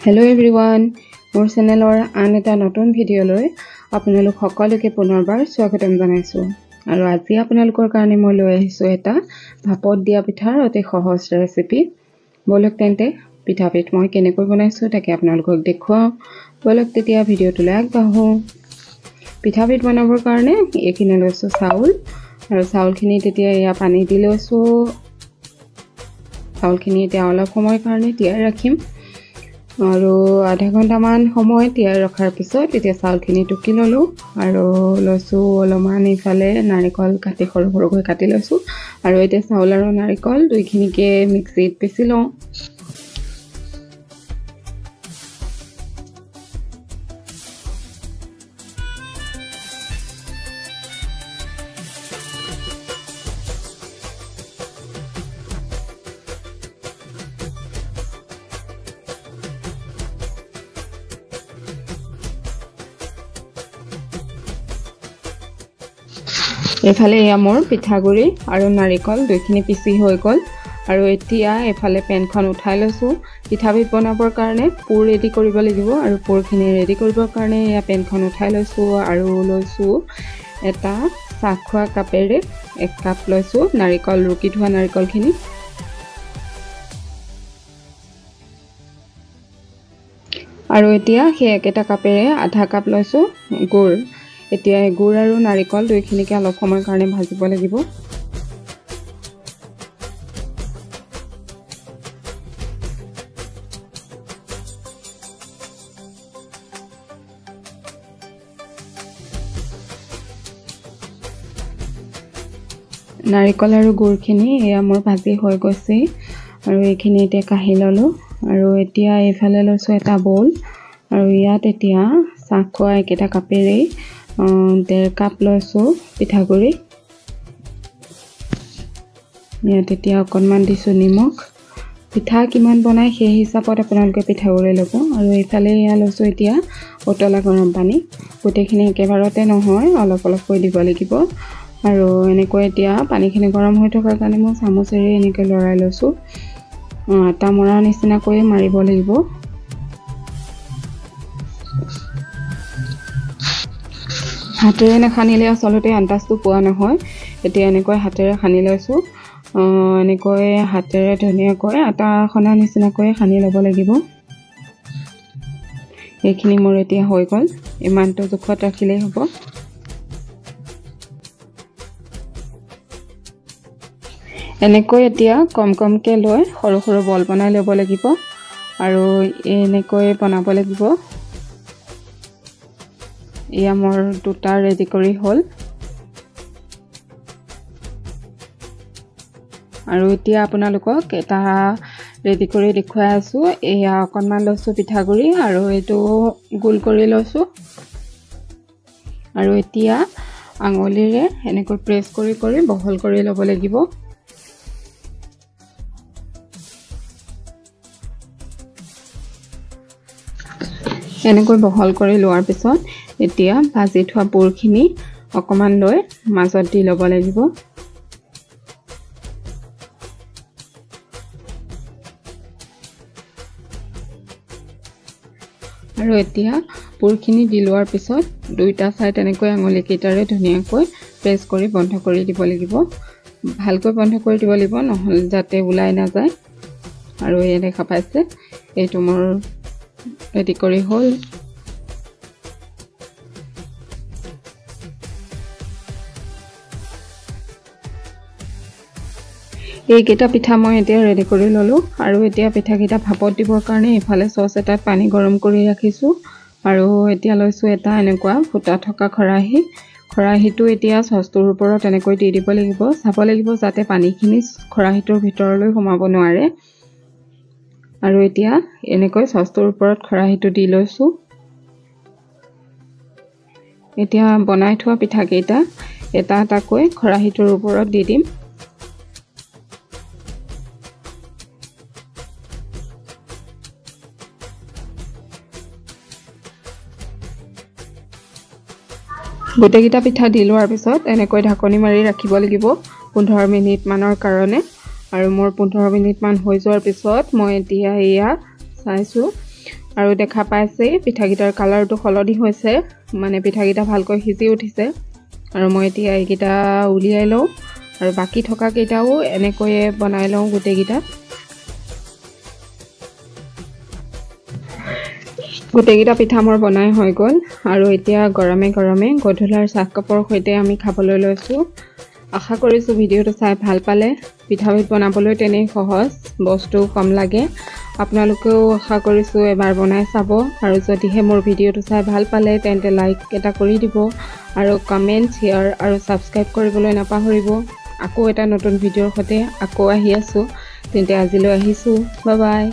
Hello' everyone, মোৰ চেনেলৰ আন এটা নতুন ভিডিঅ'লৈ আপোনালোক সকলোকে পুনৰবাৰ স্বাগতম জনাইছোঁ। আৰু আজি আপোনালোকৰ কাৰণে মই লৈ আহিছোঁ এটা ভাপত দিয়া পিঠাৰ অতি সহজ ৰেচিপি। ব'লক তেন্তে পিঠাবিধ মই কেনেকৈ বনাইছোঁ তাকে আপোনালোকক দেখুৱাওঁ। ব'লক তেতিয়া ভিডিঅ'টোলৈ আগবাঢ়োঁ। পিঠাবিধ বনাবৰ কাৰণে এইখিনি লৈছোঁ চাউল, আৰু চাউলখিনি তেতিয়া এয়া পানী দি লৈছোঁ। চাউলখিনি এতিয়া অলপ সময়ৰ কাৰণে তিয়াই ৰাখিম আৰু আধা ঘণ্টামান সময় তিয়াই ৰখাৰ পিছত এতিয়া চাউলখিনি টুকি ল'লোঁ। আৰু লৈছোঁ অলপমান ইফালে নাৰিকল কাটি সৰু সৰুকৈ কাটি লৈছোঁ। আৰু এতিয়া চাউল আৰু নাৰিকল দুইখিনিকে মিক্সিত পিচি লওঁ। এইফালে এয়া মোৰ পিঠাগুড়ি আৰু নাৰিকল দুইখিনি পিচি হৈ গ'ল। আৰু এতিয়া এইফালে পেনখন উঠাই লৈছোঁ। পিঠাবিধ বনাবৰ কাৰণে পুৰ ৰেডি কৰিব লাগিব, আৰু পুৰখিনি ৰেডি কৰিবৰ কাৰণে এয়া পেনখন উঠাই লৈছোঁ। আৰু লৈছোঁ এটা চাহ খোৱা কাপেৰে এক কাপ লৈছোঁ নাৰিকল, ৰুকি থোৱা নাৰিকলখিনি। আৰু এতিয়া সেই একেটা কাপেৰে আধা কাপ লৈছোঁ গুড়। এতিয়া গুড় আৰু নাৰিকল দুইখিনিকে অলপ সময়ৰ কাৰণে ভাজিব লাগিব। নাৰিকল আৰু গুড়খিনি এয়া মোৰ ভাজি হৈ গৈছে আৰু এইখিনি এতিয়া কাঢ়ি ল'লোঁ। আৰু এতিয়া এইফালে লৈছোঁ এটা বৌল, আৰু ইয়াত এতিয়া চাহ খোৱা একেটা কাপেৰেই 1.5 কাপ লৈছোঁ পিঠাগুড়ি। ইয়াত এতিয়া অকণমান দিছোঁ নিমখ। পিঠা কিমান বনায় সেই হিচাপত আপোনালোকে পিঠাগুড়ি ল'ব। আৰু এইফালে এয়া লৈছোঁ এতিয়া উতলা গৰম পানী। গোটেইখিনি একেবাৰতে নহয়, অলপ অলপকৈ দিব লাগিব। আৰু এনেকৈ এতিয়া পানীখিনি গৰম হৈ থকাৰ কাৰণে মই চামুচেৰে এনেকৈ লৰাই লৈছোঁ। আটা মৰা নিচিনাকৈয়ে মাৰিব লাগিব। হাতেৰে নাসানিলে আচলতে আন্দাজটো পোৱা নহয়। এতিয়া এনেকৈ হাতেৰে সানি লৈছোঁ। এনেকৈ হাতেৰে ধুনীয়াকৈ আটা সনা নিচিনাকৈ সানি ল'ব লাগিব। এইখিনি মোৰ এতিয়া হৈ গ'ল। ইমানটো জোখত ৰাখিলেই হ'ব। এনেকৈ এতিয়া কম কমকৈ লৈ সৰু সৰু বল বনাই ল'ব লাগিব আৰু এনেকৈ বনাব লাগিব। এয়া মোৰ দুটা ৰেডি কৰি হ'ল। আৰু এতিয়া আপোনালোকক এটা ৰেডি কৰি দেখুৱাই আছোঁ। এয়া অকণমান লৈছোঁ পিঠাগুড়ি আৰু এইটো গোল কৰি লৈছোঁ। আৰু এতিয়া আঙুলিৰে এনেকৈ প্ৰেছ কৰি কৰি বহল কৰি ল'ব লাগিব। এনেকৈ বহল কৰি লোৱাৰ পিছত এতিয়া ভাজি থোৱা পুৰখিনি অকণমান লৈ মাজত দি ল'ব লাগিব। আৰু এতিয়া পুৰখিনি দি লোৱাৰ পিছত দুইটা ছাইড এনেকৈ আঙুলিকেইটাৰে ধুনীয়াকৈ প্ৰেছ কৰি বন্ধ কৰি দিব লাগিব। ভালকৈ বন্ধ কৰি দিব লাগিব, নহ'লে যাতে ওলাই নাযায়। আৰু এয়া দেখা পাইছে, এইটো মোৰ ৰেডি কৰি হ'ল। এইকেইটা পিঠা মই এতিয়া ৰেডি কৰি ল'লোঁ। আৰু এতিয়া পিঠাকেইটা ভাপত দিবৰ কাৰণে ইফালে চচ এটাত পানী গৰম কৰি ৰাখিছোঁ। আৰু এতিয়া লৈছোঁ এটা এনেকুৱা ফুটা থকা খৰাহী। খৰাহীটো এতিয়া চচটোৰ ওপৰত এনেকৈ দি দিব লাগিব। চাব লাগিব যাতে পানীখিনি খৰাহীটোৰ ভিতৰলৈ সোমাব নোৱাৰে। আৰু এতিয়া এনেকৈ চচটোৰ ওপৰত খৰাহীটো দি লৈছোঁ। এতিয়া বনাই থোৱা পিঠাকেইটা এটা এটাকৈ খৰাহীটোৰ ওপৰত দি দিম। গোটেইকেইটা পিঠা দি লোৱাৰ পিছত এনেকৈ ঢাকনি মাৰি ৰাখিব লাগিব 15 মিনিটমানৰ কাৰণে। আৰু মোৰ 15 মিনিটমান হৈ যোৱাৰ পিছত মই এতিয়া এয়া চাইছোঁ। আৰু দেখা পাইছেই পিঠাকেইটাৰ কালাৰটো সলনি হৈছে, মানে পিঠাকেইটা ভালকৈ সিজি উঠিছে। আৰু মই এতিয়া এইকেইটা উলিয়াই লওঁ আৰু বাকী থকা কেইটাও এনেকৈয়ে বনাই লওঁ গোটেইকেইটা। গোটেইকেইটা পিঠা মোৰ বনাই হৈ গ'ল। আৰু এতিয়া গৰমে গৰমে গধূলাৰ চাহকাপৰ সৈতে আমি খাবলৈ লৈছোঁ। আশা কৰিছোঁ ভিডিঅ'টো চাই ভাল পালে। পিঠাবিধ বনাবলৈ তেনেই সহজ, বস্তু কম লাগে। আপোনালোকেও আশা কৰিছোঁ এবাৰ বনাই চাব। আৰু যদিহে মোৰ ভিডিঅ'টো চাই ভাল পালে তেন্তে লাইক এটা কৰি দিব আৰু কমেণ্ট, শ্বেয়াৰ আৰু ছাবস্ক্ৰাইব কৰিবলৈ নাপাহৰিব। আকৌ এটা নতুন ভিডিঅ'ৰ সৈতে আকৌ আহি আছোঁ। তেন্তে আজিলৈ আহিছোঁ, বাই বাই।